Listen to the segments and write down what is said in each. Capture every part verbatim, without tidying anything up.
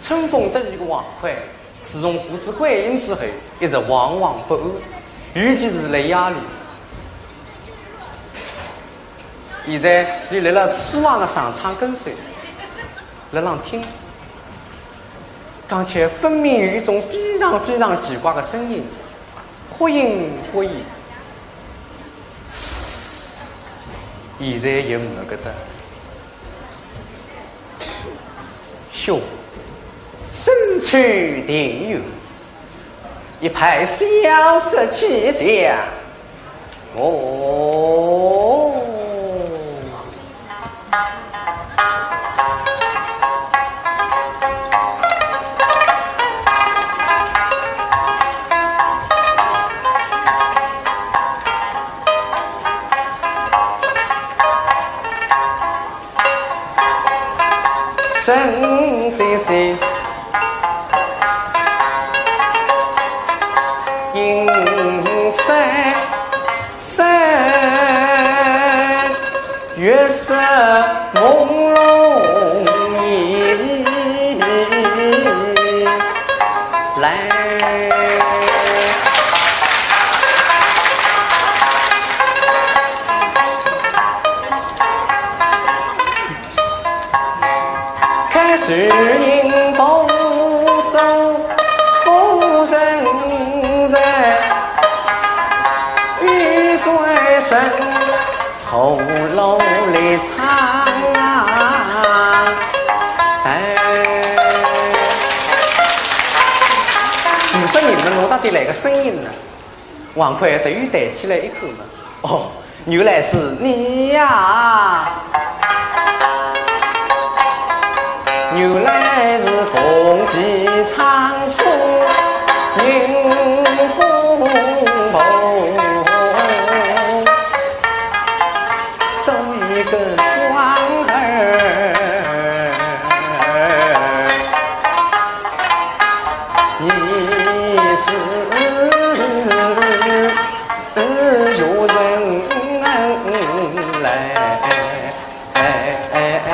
春风得意个王魁，自从父子归隐之后，一直惶惶不安，尤其是辣夜里。现在伊辣辣书房个长窗跟首，辣浪听，刚才分明有一种非常非常奇怪个声音，忽隐忽现。现在也没个哉。 哟，身处庭院，一派萧瑟气象。哦。 神兮兮，阴森森，月色朦胧里来。 看树影婆娑，夫人在雨水声喉咙里唱啊。哎，呒不人么，哪搭点来个声音呢？ 王魁头抬起来一看嘛，哦，原来是你呀！原来是凤飞苍松迎风凤，送一个双儿。 你是有人来，哎哎哎，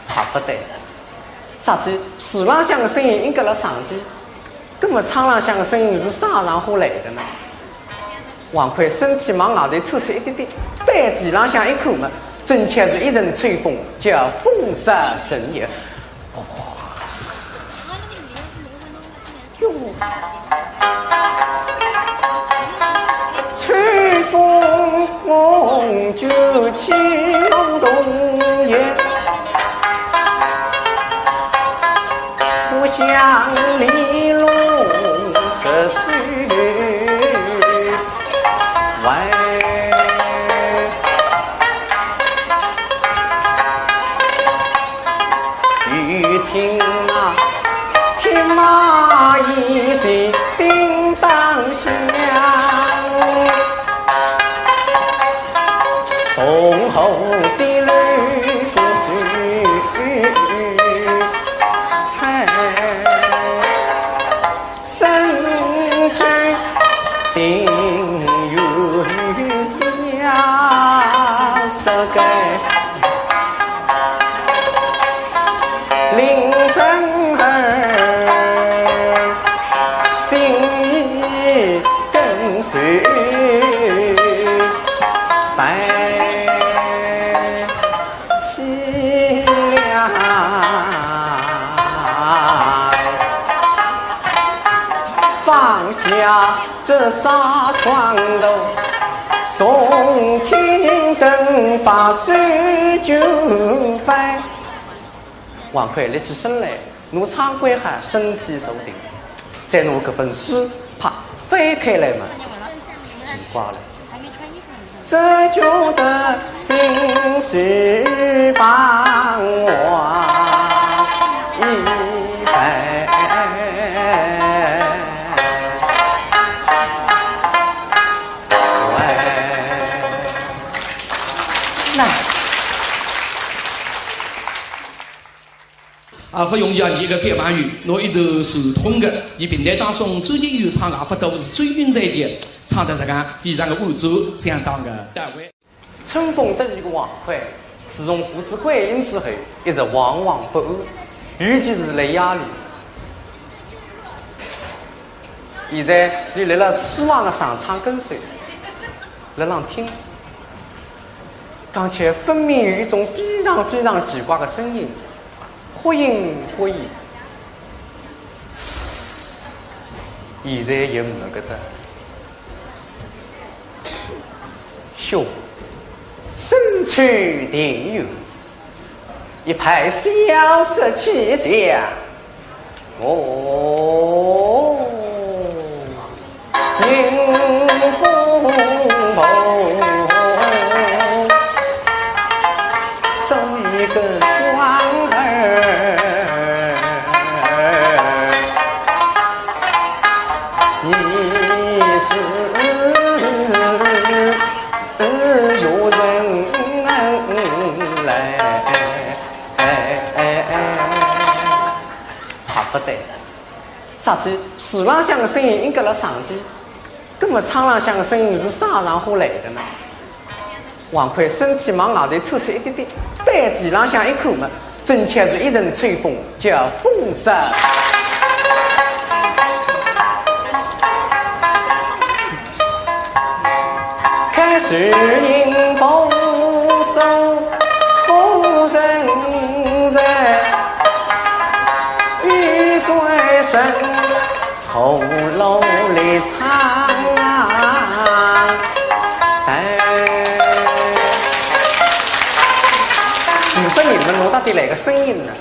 怕勿得。啥体？树浪向个声音应该辣上底，葛末窗浪向个声音是啥场化来个呢？ 王魁身体往外头探出一点点，对地浪向一看嘛，正巧是一阵秋风，叫风杀人也。哟，秋风就起风动也。 故乡里路是水外，雨停啊，天马一息叮当响。 红红的绿的水彩，深秋庭院下是个 令人儿心跟随，泛起了放下 这纱窗头，松厅灯把手就翻。王魁立起身来，拿窗关好，身体坐定，再拿搿本书啪翻开来嘛，奇怪了。 这就得心事把我一摆。来。 啊，勿容易啊，一个小朋友，拿一段传统的，伊评弹当中专业演唱啊，勿都是最云彩的，唱得这个非常的婉转，相当的到位。春风得意个王魁，自从父子归隐之后，一直惶惶不安，尤其是辣夜里。现在伊辣辣书房个长窗跟首，辣浪听，刚才分明有一种非常非常奇怪个声音，忽隐忽现。现在也没搿只。 哟，深秋庭院，一派萧瑟气象。哦，迎风步，送一个双儿。 你是有人来。啊，勿对，啥体？树浪向个声音应该辣上底，葛末窗浪向个声音是啥场化来个呢？ 王魁身体往外头探出一点点，对地浪向一看嘛，正巧是一阵吹风，叫风沙。开始迎风送夫人在，雨水声 喉咙里唱啊，哎。勿晓得哪搭点来个声音呢？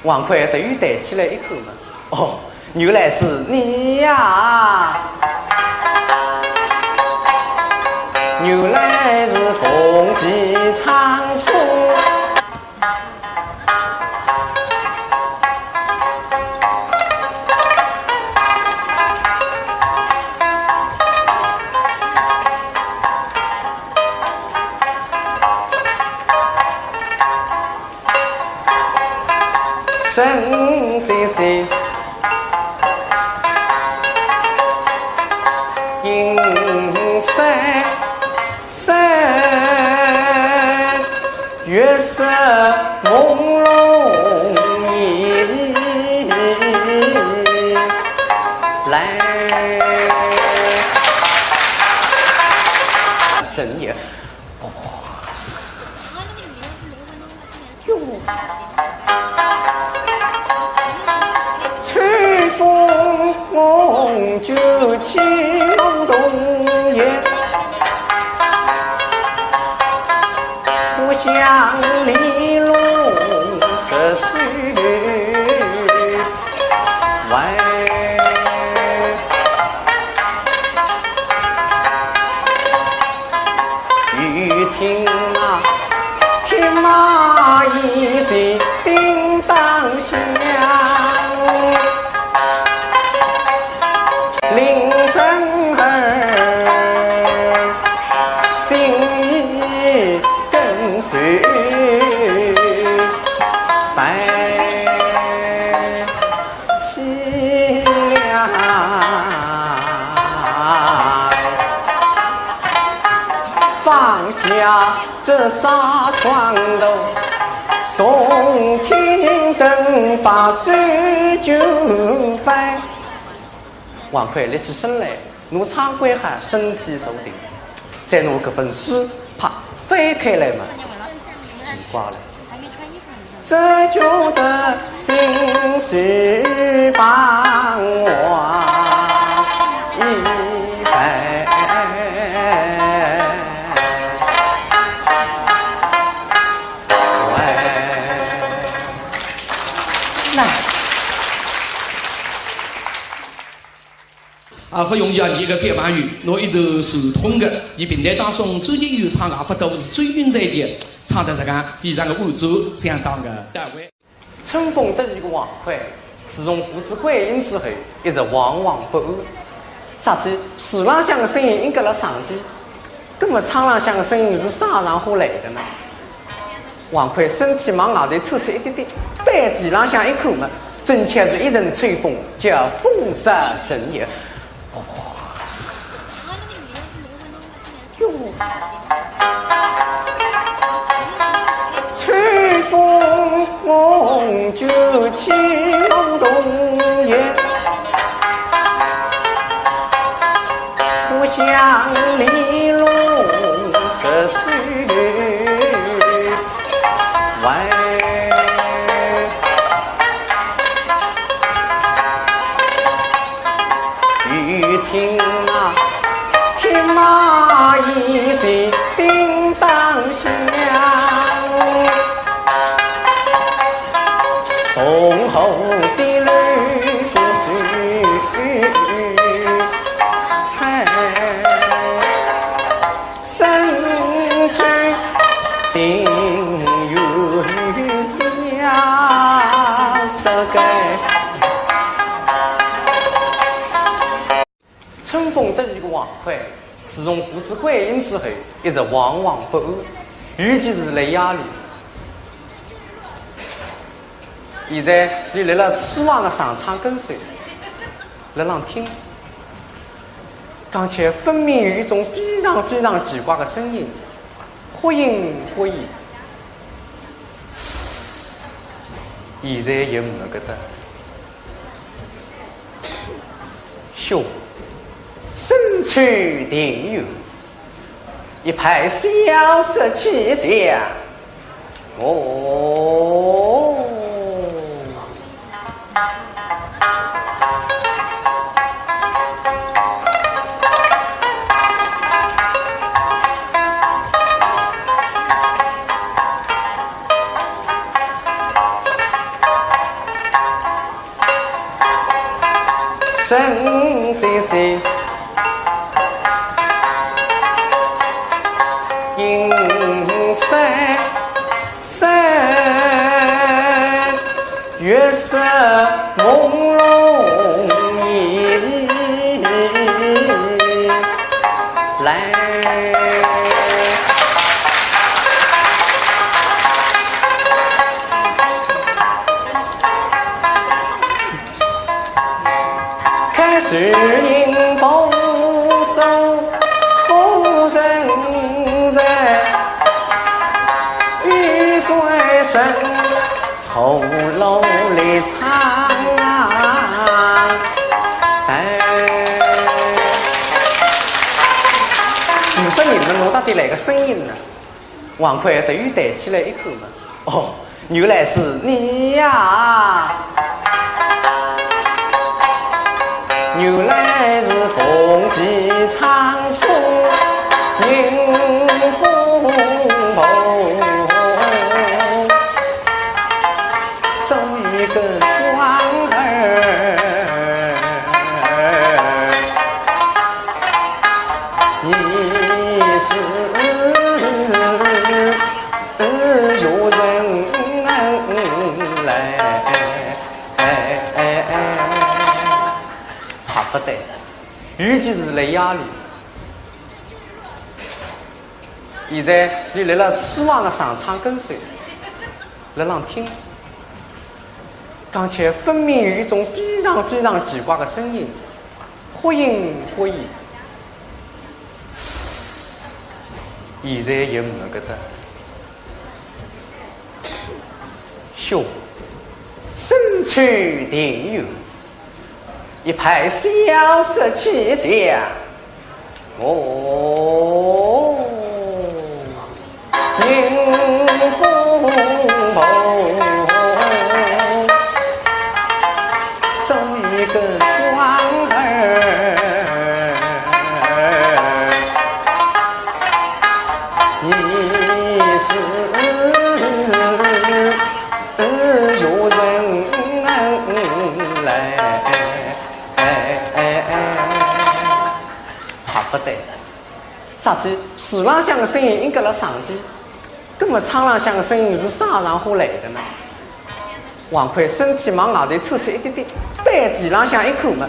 王魁头抬起来一看嘛，哦，原来是你呀，原来是凤飞唱书。 神兮兮，阴森森，月色朦胧里来。神也。 哟，秋风卷起东风叶，花香里落似水外。 雨停啊，天马一声叮当响，令人儿心已跟随。 起来，放下这纱窗头，松厅灯把手就翻。王魁立起身来， 拿窗关好，身体坐定，再拿搿本书啪翻开来嘛，奇怪了，这就得心事旁我一拜。来。 啊，勿容易啊，一个小朋友，拿一段传统的，伊评弹当中最近有唱个，勿都是最近在的，唱得实梗非常的婉转，相当的到位。春风得意个王魁，自从父子归隐之后，一直惶惶不安。啥体？树浪向个声音应该辣上底， 搿么窗浪向个声音是啥场化来个呢？王魁身体往外头探出一点点，对地浪向一看嘛，正巧是一阵吹风，叫风沙神也。哟，吹风我九曲同音，互相理论十岁外。一听啊，天马一声叮当响。 同后的吕布水菜，身穿定有下色盖。春风得意个王魁，自从父子归隐之后，一直惶惶不安，尤其是辣夜里。 现在俚立辣书房个长窗跟首，辣浪听，刚才分明有一种非常非常奇怪个声音，忽隐忽现。现在也没个哉。兄，身处定远， 一派小说奇想。哦。神兮兮，阴森森，月色朦胧里来。 看谁能保守夫人在玉水深喉咙里唱啊。哎，你说你们弄到底哪个声音呢？ 王魁头抬起来一看嘛，哦，原来是你呀！原来是凤飞唱书迎风红，送一个双儿。 你是有人来，怕不得，尤其是辣夜里。现在俚立辣书房个长窗跟首，辣浪听。 刚才分明有一种非常非常奇怪个声音，忽隐忽现。现在也没个哉。兄，身处定远，一派小说奇想。 哦，迎风红，送一个双儿。你是有人来。 怕不得。啥体？树浪向个声音应该辣上底，葛末窗浪向个声音是啥场化来个呢？王魁身体往外头探出一点点，对地浪向一看嘛，